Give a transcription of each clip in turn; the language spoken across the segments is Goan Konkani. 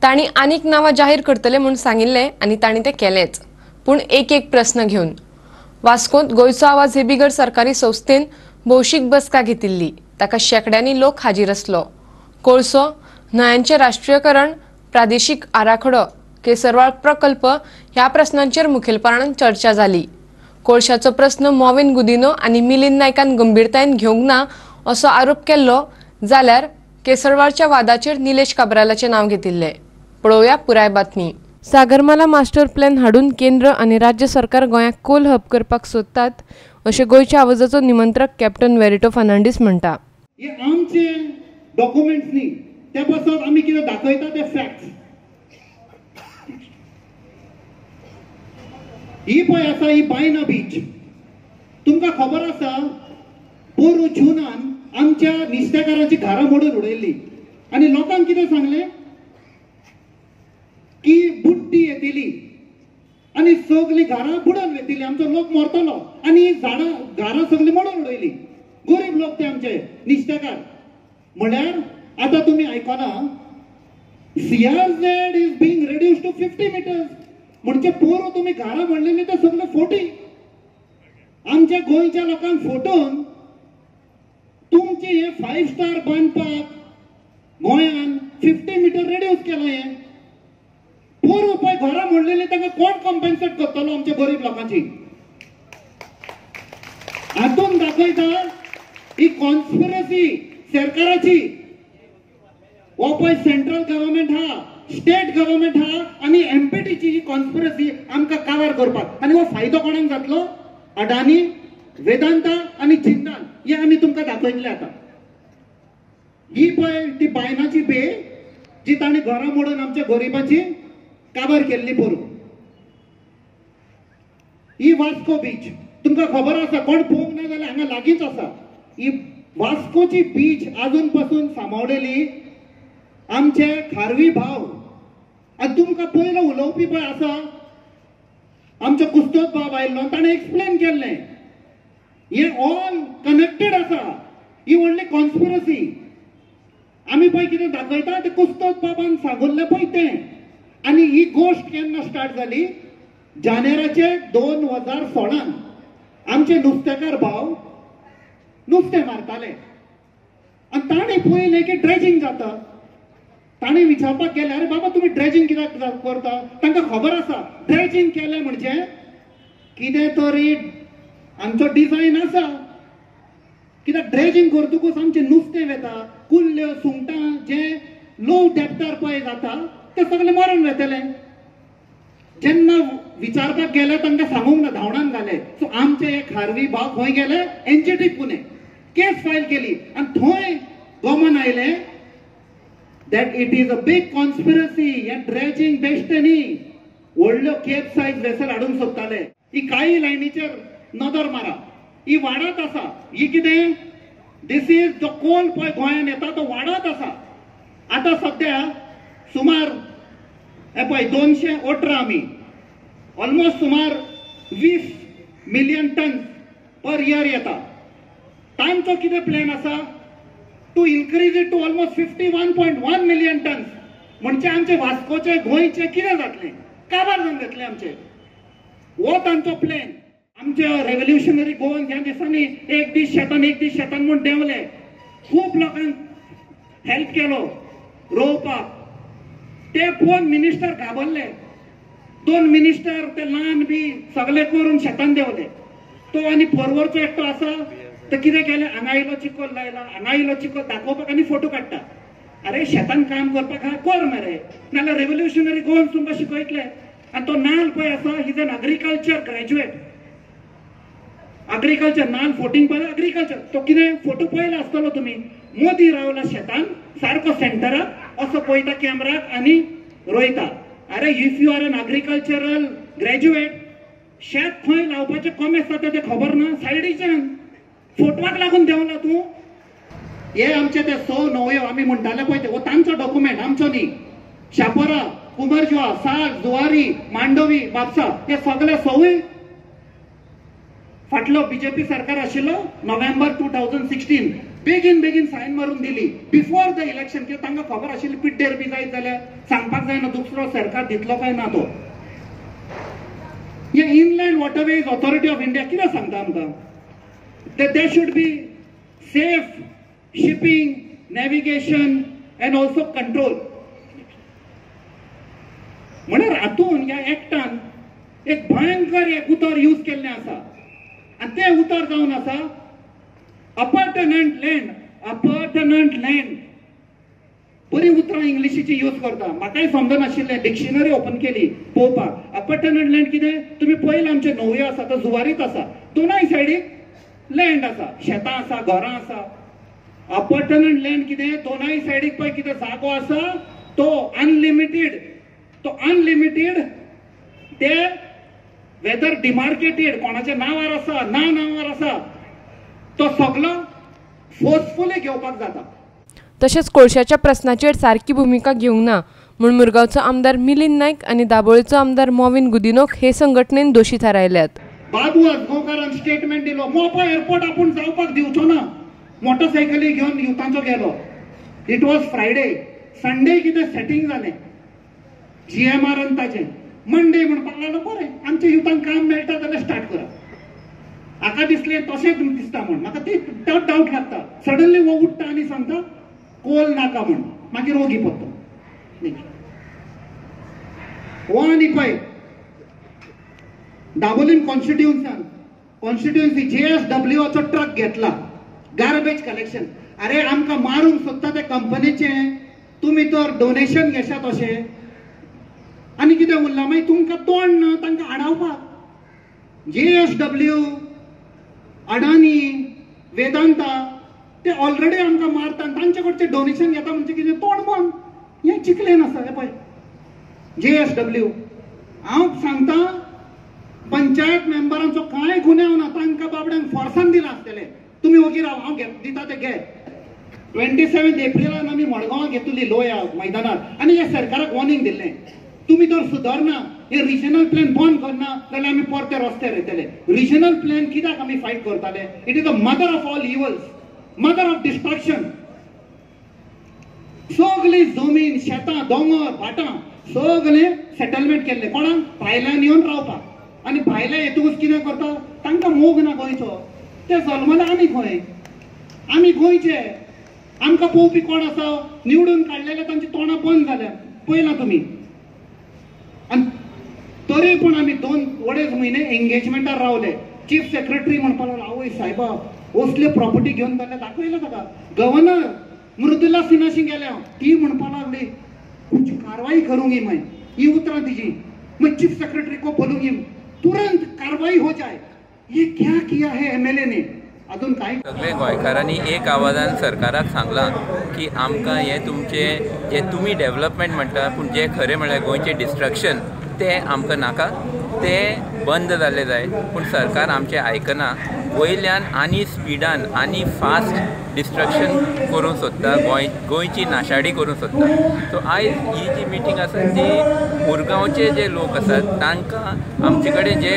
तांणी आनीक नांवां जाहीर करतले म्हूण सांगिल्लें आनी तांणी तें केलेंच, पूण एक एक प्रस्न घेवन. वास्कोंत गोंयचो आवाज हे बिगर सरकारी संस्थेन भौशीक बसका घेतिल्ली. ताका शेंकड्यांनी लोक हाजीर आसलो. कोळसो, न्हंयांचें राष्ट्रीयकरण, प्रादेशीक आराखडो, केसरवाळ प्रकल्प ह्या प्रस्नांचेर मुखेलपणान चर्चा जाली. कोळशाचो प्रस्न मॉविन गुदिनो आनी मिलिंद नायकान गंभीरतायेन घेवंक ना असो आरोप केल्लो, जाल्यार केसरवाळच्या वादाचेर निलेश काब्रालाचें नांव घेतिल्लें. पळोवया पुराय बातमी. सागरमाला मास्टर प्लॅन हाडून केंद्र आनी राज्य सरकार गोंयाक कोल हब करपाक सोदतात अशें गोंयच्या आवाजाचो निमंत्रक कॅप्टन वेरिटो फर्नांडीस म्हणटा. हे आमचे डॉक्युमेंट्स न्ही, त्या पासून आमी कितें दाखयता ते फॅक्ट्स. ही पळय आसा ही बायना बीच. तुमकां खबर आसा पोरूं जुनान आमच्या नुस्तेकारांची घरां मोडून उडयल्ली आनी लोकांक कितें सांगलें की बुड्डी येतली आनी सगळीं घरां बुडोवन वयतली, आमचो लोक मरतलो आनी झाडां घरां सगळीं मोडून उडयली. गरीब लोक ते आमचे नुस्तेकार. म्हळ्यार आतां तुमी आयकना CRZ is being reduce to 50 meters. म्हणजे पोरूं तुमी घरां म्हणलेली ते सगळे 40. आमच्या गोंयच्या लोकांक फोटोन तुमचे हे 5 स्टार बांदपाक गोंयान 50 मिटर रेड्यूस केलां. हें पोरूं पळय घरां म्हणलेली तांकां कोण कॉम्पेन्सेट करतलो आमच्या गरीब लोकांची? हातून दाखयता ही कॉन्स्पिरसी सरकाराची. हो पळय सेंट्रल गव्हर्मेंट हा, स्टेट गव्हर्मेंट हा आनी एमपीटीची ही कॉन्स्पिरसी आमकां काबार करपाक. आनी हो फायदो कोणाक जातलो? अडानी, वेदांता आनी जिंदाल. हे आमी तुमकां दाखयतले आतां. ही पळय ती बायनाची बे जी तांणी घरां मोडून आमच्या गरिबांची काबार केल्ली पोरूं. ही वास्को बीच तुमकां खबर आसा, कोण पळोवंक ना जाल्यार हांगा लागींच आसा. ही वास्कोची बीच आजून पासून सांबाळलेली आमचे खारवी भाव. आनी तुमकां पयलो उलोवपी पळय आसा आमचो कुस्तोद बाब आयिल्लो, ताणें एक्सप्लेन केल्लें हें ऑल कनेक्टेड आसा. ही व्हडली कॉन्स्पिरसी. आमी पळय कितें दाखयता तें कुस्तोद बाबान सांगुल्लें पळय तें. आनी ही गोश्ट केन्ना स्टार्ट जाली? जानेराचे 2016 आमचे नुस्तेकार भाव नुस्तें मारताले आनी ताणें पळयलें की ड्रेजिंग जाता. ताणें विचारपाक गेले, अरे बाबा तुमी ड्रेजिंग कित्याक करता? तांकां खबर आसा ड्रेजिंग केलें म्हणजे कितें तरी आमचो डिजायन आसा. कित्याक ड्रेजिंग करतकूच आमचें नुस्तें वेता, कुल्ल्यो, सुंगटां जें लो डेप्थार पळय जाता ते सगळें मरण वेतलें. जेन्ना विचारपाक गेले तांकां सांगूंक ना, धांवडान घाले. सो आमचे हे खारवी भाव खंय गेले? एनजीटी पुणे. केस फायल केली आनी थंय गोमन आयलें that it is a big conspiracy. हें ड्रेजिंग बेश्टें न्ही, व्हडल्यो केप सायज वेसल हाडूंक सोदताले. ही काळी लायनीचेर नदर मारा, ही वाडत आसा. ही कितें? This is जो कोल पळय गोंयान येता तो वाडत आसा. आतां सद्या सुमार हे पळय 218 आमी ऑलमोस्ट सुमार 20 मिलियन टन पर इयर येता. तांचो कितें प्लॅन आसा? To increase it to almost 51.1 million tons. म्हणजे आमचे वास्कोचे गोंयचे कितें जातलें? काबार जावन घेतले आमचे. हो तांचो प्लॅन. आमचे रेव्होल्युशनरी गोवन ह्या दिसांनी एक दीस शेतान एक दीस शेतान म्हूण देंवले. खूब लोकांक हेल्प केलो रोवपाक. ते पळोवन मिनिस्टर घाबरले. 2 मिनिस्टर ते ल्हान बी सगळे करून शेतान देंवले. तो आनी परवरचो एकटो आसा तर कितें केलें, हांगा इलो चिकोल लायला, हांगा इलो चिकोल दाखोवपाक आनी फोटो काडटा. अरे शेतान काम करपाक हा कर मरे, नाल्यार रेव्होल्युशनरी गोवन तुमकां शिकयतले. आनी तो नाल पळय आसा, he is an agriculture graduate. Agriculture नाल 14 पळय अग्रीकल्चर. तो कितें फोटो पळयला आसतलो तुमी. मोदी रावला शेतान सारको सेंटराक असो पळयता कॅमराक आनी रोयता. अरे if you are an agricultural graduate, शेत खंय लावपाचें कॉमेस जाता तें खबर ना, सायडीच्यान फोटवाक लागून देंवला तूं. हे आमचे ते 6 न्हंयो आमी म्हणटाले पळय ते, हो तांचो डॉक्युमेंट, आमचो न्ही. शापोरा, कुंभारजुआ, साळ, जुवारी, मांडवी, म्हापसा हे सगळे सवय फाटलो बीजेपी सरकार आशिल्लो नोव्हेंबर 2016 बेगीन बेगीन सायन मारून दिली बिफोर the election. कित्याक तांकां खबर आशिल्ली पिड्डेर बी जायत जाल्यार सांगपाक जायना दुसरो सरकार दितलो काय ना तो. हे Inland Waterways Authority of India कितें सांगता आमकां? There should be safe shipping, navigation and also control. म्हणल्यार हातून ह्या एक्टान एक भयंकर एक उतर यूज केल्लें आसा आनी तें उतर जावन आसा अपर्टनंट लँड. अपर्टनंट लँड बरी उतरां इंग्लिशीची यूज करता, म्हाकाय समजनाशिल्लें, डिक्शनरी ओपन केली पळोवपाक. अपर्टनंट लँड कितें? तुमी पळयलां आमचे न्हंयो आसा तो जुवारीत आसा, दोनाय सायडीक लँड आसा, शेतां आसा, घरां आसा. अपर्टनंट लँड कितें? दोनाय सायडीक पळय कितें जागो आसा तो अनलिमिटेड, तो अनलिमिटेड ते वेदर डिमार्केटेड कोणाच्या नांवार आसा ना नांवार आसा तो सगलो फोर्सफुली घेवपाक जाता. तशेंच कोळशाच्या प्रस्नाचेर सारकी भुमिका घेवंक ना म्हूण मुरगांवचो आमदार मिलिंद नायक आनी दाबोळेचो आमदार मोविन गुदिनोक हे संघटनेन दोशी थारायल्यात. बाबू आजगांवकारान स्टेटमेंट दिलो मोपा एअरपोर्ट आपूण जावपाक दिवचो ना, मोटरसायकली घेवन युथांचो गेलो. It was Friday, Sunday कितें सेटींग जालें जीएमआरान ताजें. मंडे म्हणपाक लागलो बरें आमच्या युथांक काम मेळटा जाल्यार स्टार्ट करा. हाका दिसलें तशेंच दिसता म्हूण म्हाका ती डावट लागता. सडनली हो उठ्ठा आनी सांगता कोल नाका म्हूण, मागीर ओगी पडटा हो. आनी पळय दाबोलीम कॉन्स्टिट्युन्सान कॉन्स्टिट्युन्सी JSWचो ट्रक घेतला गार्बेज कलेक्शन. अरे आमकां मारूंक सोदता ते कंपनीचे, तुमी तर डोनेशन घेशात अशें आनी कितें उरलां मागीर तुमकां तोंड ना तांकां आडावपाक. JSW, Adani, Vedanta ते ऑलरेडी आमकां मारता आनी तांचे कडचें डोनेशन घेता म्हणजे कितें तोंड बंद. हें चिकलेन आसा हें पळय JSW. हांव सांगता पंचायत मेंबरांचो कांय गुन्यांव ना, तांकां बाबड्यांक फोर्सान दिलां आसतलें. तुमी ओगी राव, हांव दिता ते घे. 27 एप्रिलान आमी मडगांवां घेतली लोया मैदानार आनी ह्या सरकाराक वॉर्निंग दिल्लें तुमी जर सुदारना हे रिजनल प्लॅन बंद करना जाल्यार आमी परते रस्त्यार येतले. रिजनल प्लॅन कित्याक आमी फायट करताले? It is the mother of all evils, mother of destruction. सगली जमीन, शेतां, दोंगर, भाटां सगळें सेटलमेंट केल्लें कोणाक? भायल्यान येवन रावपाक. आनी भायल्या येतकूच कितें करता? तांकां मोग ना गोंयचो, ते जल्मले आमी खंय, आमी गोंयचे, आमकां पळोवपी कोण आसा? निवडून काडलेले तांची तोंडां बंद जाल्या पळयलां तुमी. आनी तरी पूण आमी 2-2.5 म्हयने एंगेजमेंटार रावले. चीफ सेक्रेटरी म्हणपाक लागलो आवय सायबा असल्यो प्रॉपर्टी घेवन जाल्यार दाखयलें ताका. गव्हर्नर मृदुला सिन्हाशी गेल्या ती म्हणपाक लागली कुछ कारवाई करूंगी मैं, ही उतरां तिजी. मैं चीफ सेक्रेटरी को बोलूंगी तुरंत कारवाई हो जाए. ये क्या किया है एमएलए ने? अजून काय सगळे गोंयकारांनी एक आवाजान सरकाराक सांगलां की आमकां हें तुमचें जें तुमी डेवलपमेंट म्हणटा पूण जें खरें म्हळ्यार गोंयचें डिस्ट्रक्शन तें आमकां नाका, तें बंद जाल्लें जाय. पूण सरकार आमचें आयकना, वयल्यान आनी स्पिडान आनी फास्ट डिस्ट्रक्शन करूंक सोदता, गोंयची नाशाडी करूंक सोदता. सो आयज ही जी मिटींग आसा ती मुरगांवचे जे लोक आसात तांकां आमचे कडेन जे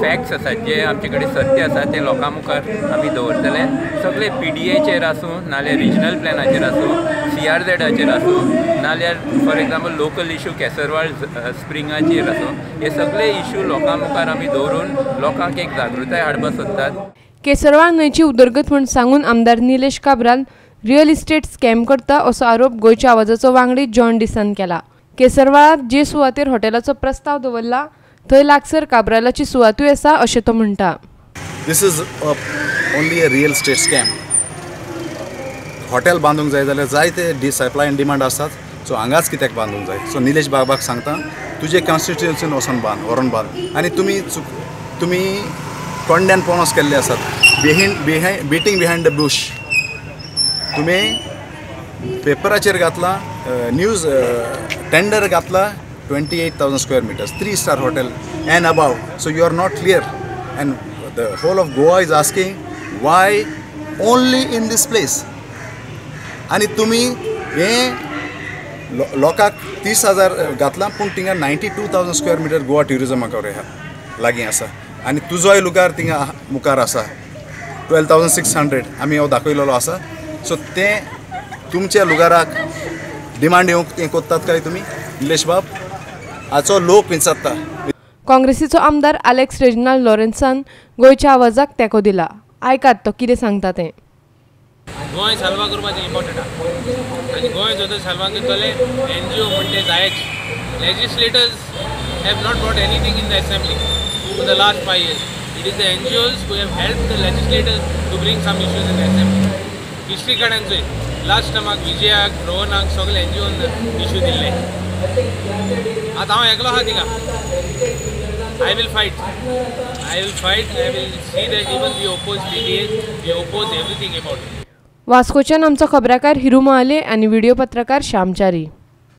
फॅक्ट्स आसात, जे आमचे कडेन सत्य आसा तें लोकां मुखार आमी दवरतले. सगळे PDAचेर आसूं नाल्यार रिजनल प्लॅनाचेर आसूं, CRZाचेर आसूं, नाल्यार फॉर एग्जाम्पल लोकल इशू केसरवाळ स्प्रिंगाचेर आसूं, हे सगळे इशू लोकां मुखार आमी दवरून लोकांक एक जागृताय हाडपाक सोदतात. केसरवाळ न्हंयची उदरगत म्हूण सांगून आमदार Nilesh Cabral real estate scam करता असो आरोप गोंयच्या आवाजाचो वांगडी जॉन डिसान केला. केसरवाळांत जे सुवातेर हॉटेलाचो प्रस्ताव दवरला थंय लागसर काब्रालाची सुवातूय आसा अशें तो म्हणटा. This is only a real estate scam. Hotel बांदूंक जाय जाल्यार जायते सप्लाय एंड डिमांड आसात, सो हांगाच कित्याक बांदूंक जाय? सो निलेश बाबाक सांगता तुजे कॉन्स्टिट्युएन्सीन वचोन बांद, व्हरोन बांद. आनी तुमी तुमी कोंड्यान पोनोस केल्ले आसात, बिटींग बिहायंड the Bush. तुमी पेपराचेर घातला न्यूज टेंडर घातला 28,000 square meters, 3-star hotel and above. So you are not clear, and the whole of Goa is asking why only in this place. आनी तुमी हें लोकांक 30,000 घातलां पूण थिंगा 92,000 स्क्वेअर मिटर गोवा ट्युरिजमाक लागीं आसा आनी तुजोय लुगार थिंगा मुखार आसा. 12,600 आमी हो दाखयलेलो आसा. सो तें तुमच्या लुगाराक डिमांड येवंक तें कोत्तात काय तुमी निलेश बाब हाचो लोक विचारता. काँग्रेसीचो आमदार आलेक्स रेजिनाल्ड लॉरेन्सान गोंयच्या आवाजाक तेंको दिला. आयकात तो कितें सांगता तें. गोंय साल्वा करपाचें इम्पॉर्टंट आहा आनी गोंय जर साल्वा करतले एनजीओ म्हणटे जायच. Legislators have not brought anything in the assembly for the last 5 years. It is the NGOs who have helped the legislators to bring some issues in the assembly. History कडेन चोय, लास्ट टायमाक विजयाक रोहनाक सगळे एनजीओन इश्यू दिल्ले. आतां हांव एकलो आहा थिंगा. I will fight. I will fight. I will see that even we oppose PDA, we oppose everything about it. वास्कोच्यान आमचो खबराकार हिरू महाले आनी व्हिडिओ पत्रकार श्यामचारी.